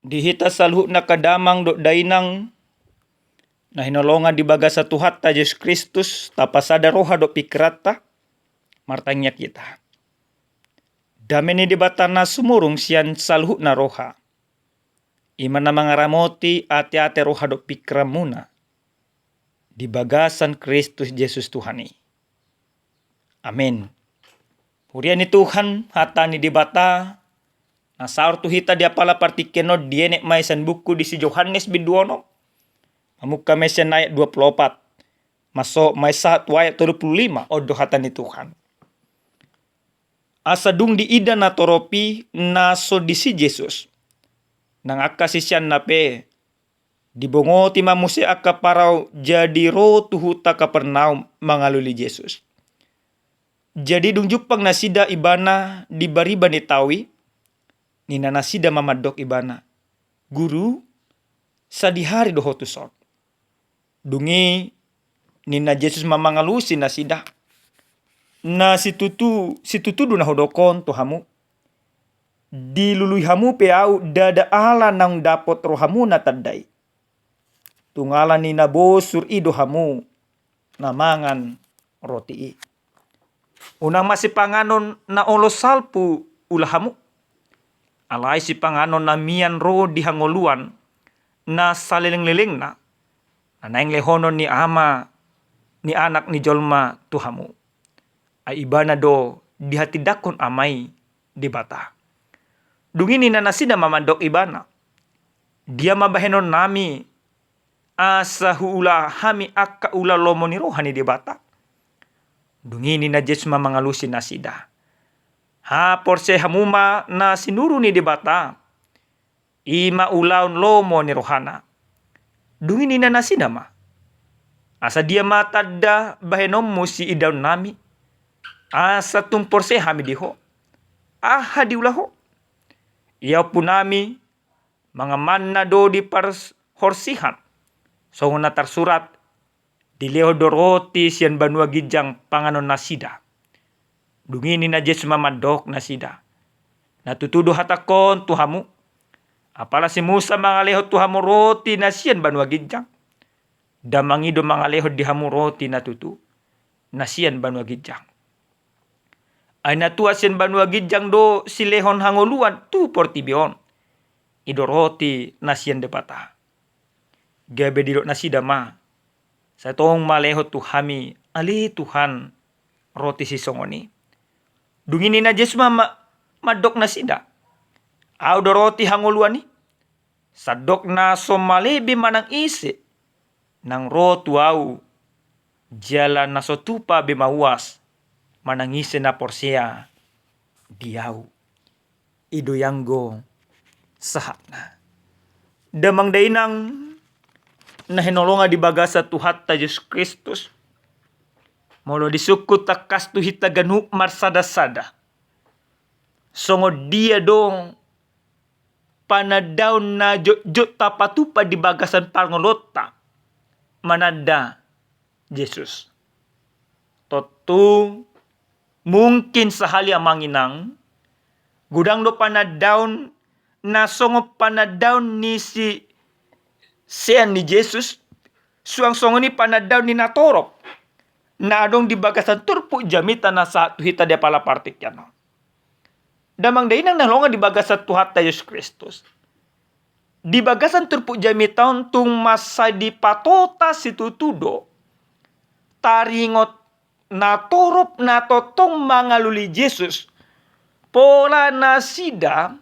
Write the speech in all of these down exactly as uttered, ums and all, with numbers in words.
Di hita saluhutna angka damang dohot dainang na hinaholongan di bagasan Tuhanta Jesus Kristus, tapasada roha dohot pingkiranta, martangiang hita. Dame ni Debata na sumurung sian saluhutna roha, i ma na mangaramoti ateate, roha dohot pingkiranmuna di bagasan Kristus Jesus Tuhan i. Amen. Huria ni Tuhan, hata ni Debata na saor tu hita di apala partingkian on dienet ma i sian buku di si Johannes bindu onom, mamungka ma i sian ayat dua pulu opat, mansai sahat tu ayat tolu pulu lima. On do hata ni Tuhan: Asa dung diida natorop i na so disi Jesus, nang angka siseanna pe, dibongoti ma muse angka parau, jadi ro tu huta Kapernaum mangalului Jesus. Jadi dung jumpang nasida Ibana di bariba ni tao i, ninna nasida ma mandok Ibana: Guru, sadihari do Ho tuson. Dung i ninna Jesus ma mangalusi nasida: Na situtu, situtu do na hudok on tu hamu: Dilului hamu pe Ahu ndada ala naung dapot rohamu na tanda i. Tung ala ni na bosur i do hamu na mangan roti i. Unang ma sipanganon na olo salpu ula hamu, alai sipanganon na mian ro di hangoluan na salelenglelengna, na naeng lehonon ni Ama ni Anak ni jolma tu hamu. Ai Ibana do dihatindangkon Ama i Debata. Dung i ninna nasida ma mandok Ibana: Dia ma bahenonnami asa huula hami angka ulaon lomo ni roha ni Debata? Dung i ninna Jesus ma mangalusi nasida: Haporseai hamu ma na sinuru ni Debata, i ma ulaon lomo ni rohana. Dung i ninna nasida ma: Asa dia ma tanda bahenonmu siidaonnami, asa tung porsea hami di Ho? Aha diula Ho? Ia ompunami mangan manna do di parhorsihan, songon na tarsurat: Dilehon do roti sian banua ginjang panganon nasida. Dung i ninna Jesus ma mandok nasida: Na tutu do hatangkon tu hamu, apala si Musa mangalehon tu hamu roti na sian banua ginjang, damang i do mangalehon di hamu roti na tutu na sian banua ginjang. Ai na tua sian banua ginjang do silehon hangoluan tu portibi on, i do roti na sian Debata. Gabe didok nasida ma: Sai tong ma lehon tu hami ale Tuhan roti sisongon i. Dung i ninna Jesus ma, ma, mandok nasida: Ahu do roti hangoluan i. Sandok na so male be manang ise naung ro tu Ahu, jala na so tupa be mauas manang ise na porsea di Ahu. I do i anggo sahatna. Damang dainang na hinaholongan di bagasan Tuhanta Jesus Kristus, molo disungkun tangkas tu hita ganup marsada-sada, songon dia do panandaon na jotjot tapatupa di bagasan parngoluonta mananda Jesus? Tontu mungkin sahali, amang inang, godang do panandaon na songon panandaon ni sisean ni Jesus, suang songon i panandaon ni natorop na adong di bagasan turpuk jamita na sahat tu hita di apala partingkian on. Damang dainang na hinaholongan di bagasan Tuhanta Jesus Kristus, di bagasan turpuk jamita on tung mansai dipatota situtu do taringot natorop na tongtong mangalului Jesus, pola nasida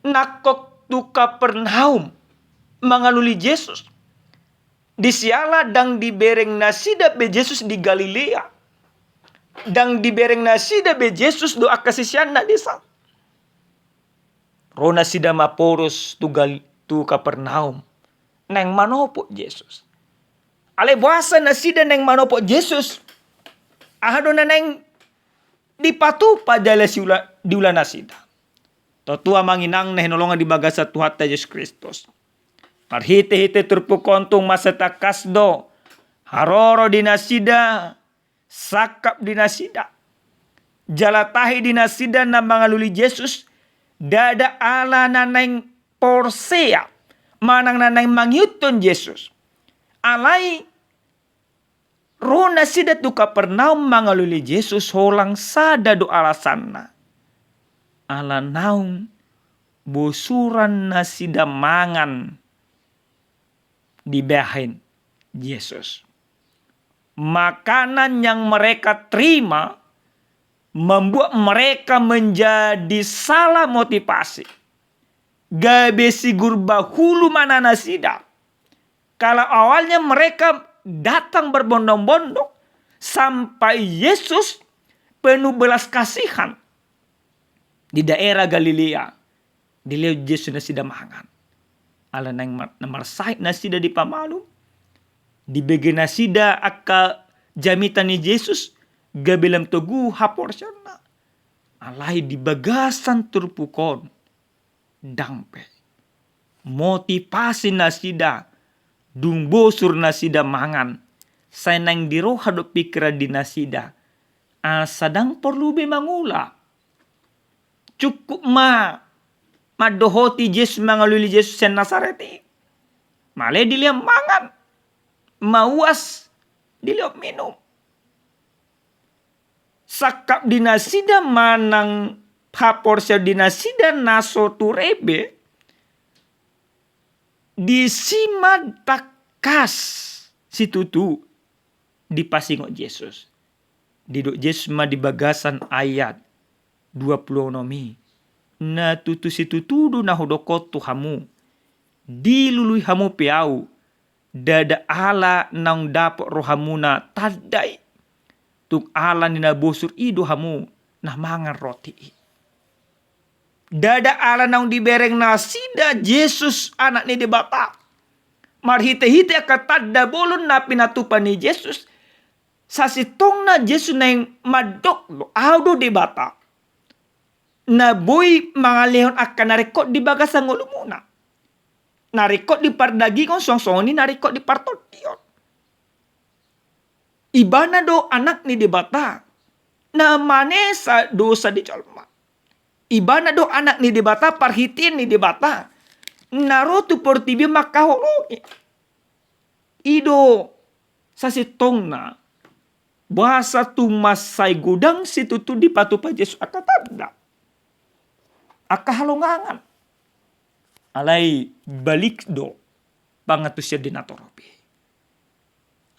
nangkok tu Kapernaum mangalului Jesus. Di siala ndang dibereng nasida be Jesus di Galilea, ndang dibereng nasida be Jesus dohot angka siseanna disi. Ro nasida ma porus tu Gal-, tu Kapernaum naeng manopot Jesus. Alai boasa nasida naeng manopot Jesus? Aha do na naeng dipatupa jala siula-, diula nasida? Tontu, amang inang na hinaholongan di bagasan Tuhanta Jesus Kristus, marhitehite turpuk on tung mansai tangkas do haroro di nasida, sangkap di nasida, jala tahi di nasida na mangalului Jesus Ndada ala na naeng porsea manang na naeng mangihuthon Jesus. Alai ro nasida tu Kapernaum mangalului Jesus, holan sada do alasanna. Ala naung bosuran nasida mangan dibahen Jesus. Makanan yang mereka terima membuat mereka menjadi salah motivasi. Gabe sigurba hulu ma nasida. Kalau awalnya mereka datang berbondong-bondong, sampai Yesus penuh belas kasihan di daerah Galilea, dilehon Jesus nasida mangan. Ala naeng mar-, na marsahit nasida dipamalum, dibege nasida angka jamita ni Jesus, gabe lam togu haporseaonna. Alai di bagasan turpuk on, ndang be. Motivasi nasida, dung bosur nasida mangan, sai naeng di roha dohot pingkiran di nasida, asa ndang porlu be mangula. Cukup ma mandohoti Jesus, mangalului Jesus sian Nasaret i. Male dilehon mangan, mauas dilehon minum. Sangkap di nasida manang haporseaon di nasida na so ture be, disi ma tangkas situtu dipasingot Jesus. Didok Jesus ma di bagasan ayat dua pulu onom i, na tutu situtu do na hudok on tu hamu, dilului hamu pe ahu, ndada ala naung dapot rohamuna tanda i, tung ala ni na bosur i do hamu na mangan roti i. Ndada ala naung dibereng nasida Jesus Anak ni Debata marhitehite angka tanda bolon na pinatupa ni Jesus, sasintongna Jesus naeng mandok do, ahu do Debata na boi mangalehon angka na ringkot di bagasan ngolumuna, na ringkot di pardagingon songon songon i na ringkot di partondion. Ibana do Anak ni Debata na manesa dosa ni jolma. Ibana do Anak ni Debata, parhitean ni Debata na ro tu portibi on mangkaholongi. I do sasintongna boasa tung mansai godang situtu dipatupa Jesus angka tanda, angka halongangan. Alai balik do pangantusion di natorop i.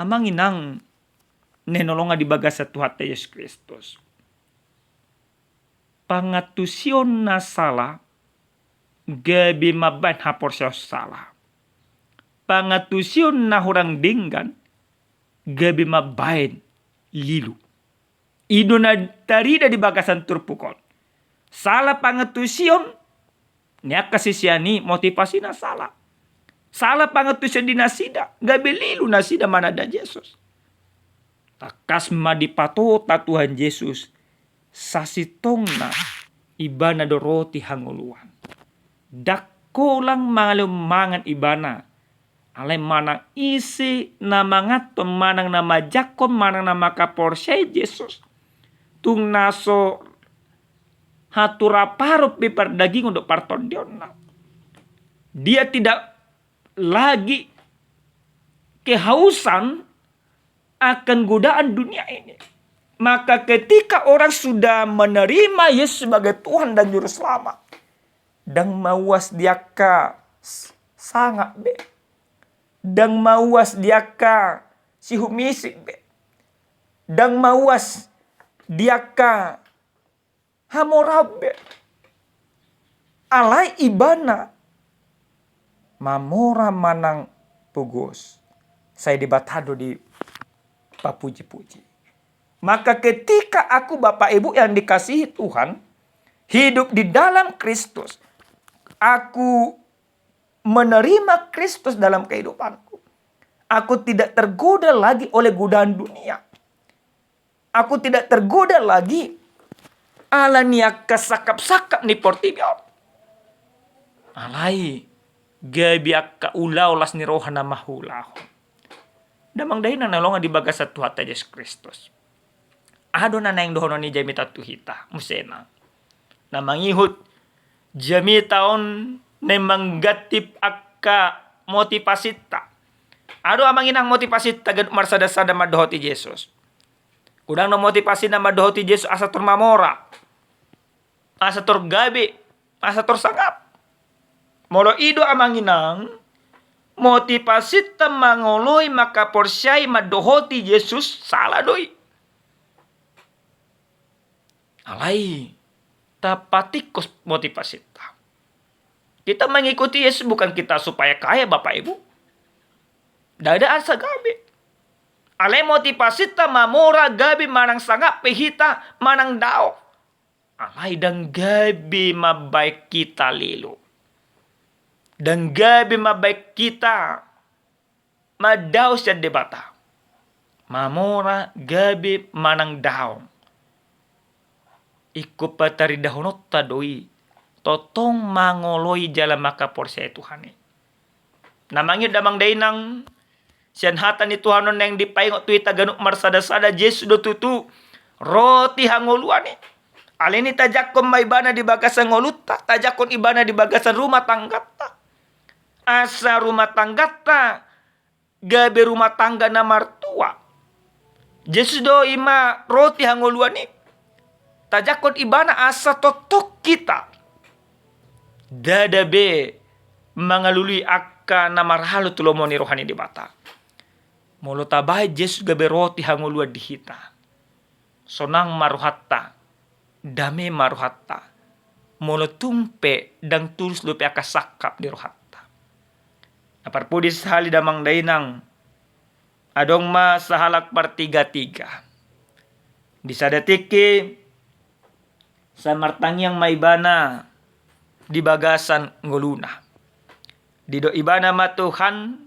Amang inang na hinaholongan di bagasan Tuhanta Jesus Kristus, pangantusion na sala gabe mambahen haporseaon sala. Pangantusion na hurang denggan gabe mambahen lilu. I do na tarida di bagasan turpuk on. Sala pangantusion ni angka sisean i, motivasina sala. Sala pangantusion di nasida, gabe lilu nasida mananda Jesus. Tangkas ma dipatota Tuhan Jesus, sasintongna Ibana do roti hangoluan. Ndang holan mangalehon mangan Ibana, alai manang ise na manganhon manang na manjangkon manang na mangkaporseai Jesus, tung na so haturanparuk be pardagingon dohot partondionna, dia tidak lagi kehausan akan godaan dunia ini. Maka ketika orang sudah menerima Yesus sebagai Tuhan dan Juru Selamat, ndang mauas di angka s-, sangap be. Ndang mauas di angka sihumisik be. Ndang mauas di angka hamoraon be. Alai Ibana mamora manang pogos, sai Debata do dipapuji-puji. Maka ketika aku, Bapak Ibu yang dikasihi Tuhan, hidup di dalam Kristus, aku menerima Kristus dalam kehidupanku, aku tidak tergoda lagi oleh godaan dunia. Aku tidak tergoda lagi ala ni angka sangkap-sangkap ni portibi on. Alai gabe angka ulaon las ni roha na mangulahon. Damang dainang na hinaholongan di bagasan Tuhanta Jesus Kristus, aha do na naeng dohonon ni jamita tu hita musena? Na mangihut Jamita on naeng manggantip angka motivasinta. Aha do amang inang motivasinta ganup marsada-sada mandohoti Jesus? Godang do motivasina mandohoti Jesus asa tor mamora, asa tor gabe, asa tor sangap. Molo i do amang inang motivasinta mangoloi mangkaporseai mandohoti Jesus, sala do i. Alai tapatingkos motivasinta. Kita mengikuti Yesus bukan kita supaya kaya, Bapak Ibu. Ndada asa gabe. Alai motivasinta mamora, gabe, manang sangap pe hita, manang dao. Alai ndang gabe mambaen hita lilo. Ndang gabe mambaen hita mandao sian Debata. Mamora, gabe, manang dao, ingkon pataridahononta do i tongtong mangoloi jala mangkaporseai Tuhan i. Na mangihut damang dainang, sian hata ni Tuhan on naeng dipaingot tu hita ganup marsada-sada, Jesus do tutu roti hangoluan i. Alani i tajangkon ma ibana di bagasan ngolunta, tajangkon ibana di bagasan rumah tangganta. Asa rumah tangganta gabe rumah tangga na martua. Jesus do i ma roti hangoluan i. Tajangkon ibana asa tongtong hita ndada be mangalului angka na marhalo tu lomo ni roha ni Debata. Molo tabaen Jesus gabe roti hangoluan di hita, sonang ma rohanta, dame ma rohanta, molo tung pe ndang tulus dope angka sangkap di rohanta. Na parpudi sahali damang dainang, adong ma sahalak partiga-tiga. Di sada tingki sai martangiang ma ibana di bagasan ngoluna. Didok ibana ma, Tuhan,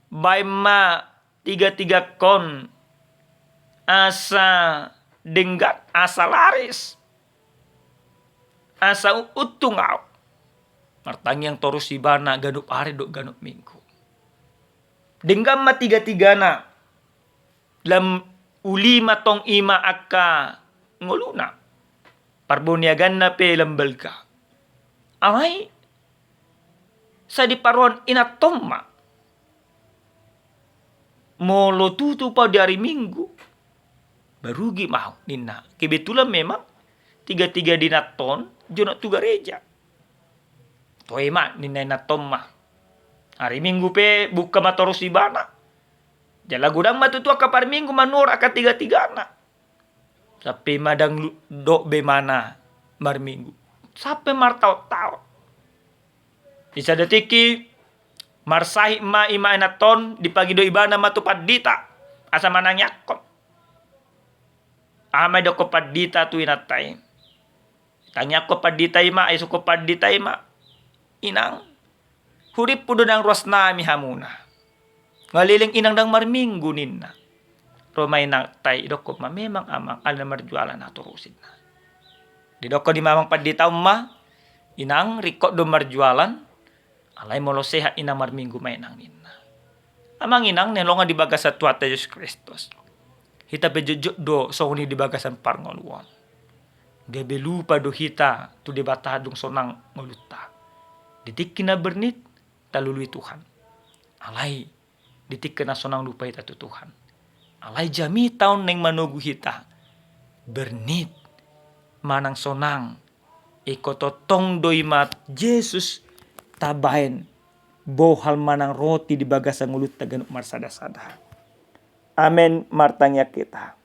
baen ma tiga-tigangkon asa denggan, asa laris, asa u-, untung ahu. Martangiang torus ibana ganup ari dohot ganup minggu. Denggan ma tiga-tigana, lam uli ma tong i ma angka ngoluna. Parboniaganna pe lam balga. Alai sai diparoan inanta on ma, molo tutup ahu di ari Minggu, ba rugi ma ahu, ninna. Kebetulan memang tiga-tiga ni inanta on jonok tu gareja. Toe ma, ninna inanta on ma. Ari Minggu pe buka ma torus ibana. Jala godang ma tutu angka parminggu manuhor angka tiga-tigana. Sampe ma ndang lu-, dok be ibana marminggu. Sampe martaon-taon. Di sada tingki marsahit ma i ma inanta on, dipangido ibana ma tu pandita asa manangiangkon. Aha ma didokkon pandita tu inanta i? Tangiangkon pandita i ma, isungkon pandita i ma, Inang, hurimpu do nang ruasnami hamuna. Nga leleng inang ndang marminggu, ninna. Ro ma inanta i, idokkon ma, memang amang, ala na marjualan ahu torus, ninna. Didokkon ni amang pandita on ma, Inang, ringkot do marjualan, alai molo sehat inang marminggu ma inang, ninna. Amang inang na hinaholongan di bagasan Tuhanta Jesus Kristus, hita pe jotjot do songon i di bagasan parngoluon. Gabe lupa do hita tu Debata dung sonang ngolunta. Di tingki na bernit talului Tuhan. Alai di tingki na sonang lupa hita tu Tuhan. Alai jamita on naeng manogu hita. Bernit manang sonang, ingkon tongtong do i ma Jesus tabaen bohal manang roti di bagasan ngolunta ganup marsada-sada. Amen. Martangiang hita.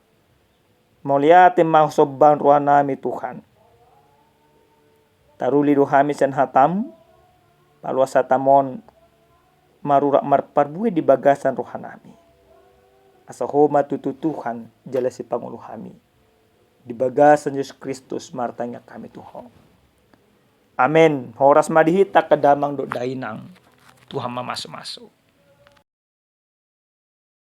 Mauliate ma husomba rohanami Tuhan. Taruli do hami sian hatam, paloas hatam on marurat marparbue di bagasan rohanami. Asa Ho ma tutu Tuhan jala sipangolu hami. Di bagasan Jesus Kristus martangiang hami tu Ho. Amen. Horas ma di hita angka damang dohot dainang. Tuhan mamasu-masu.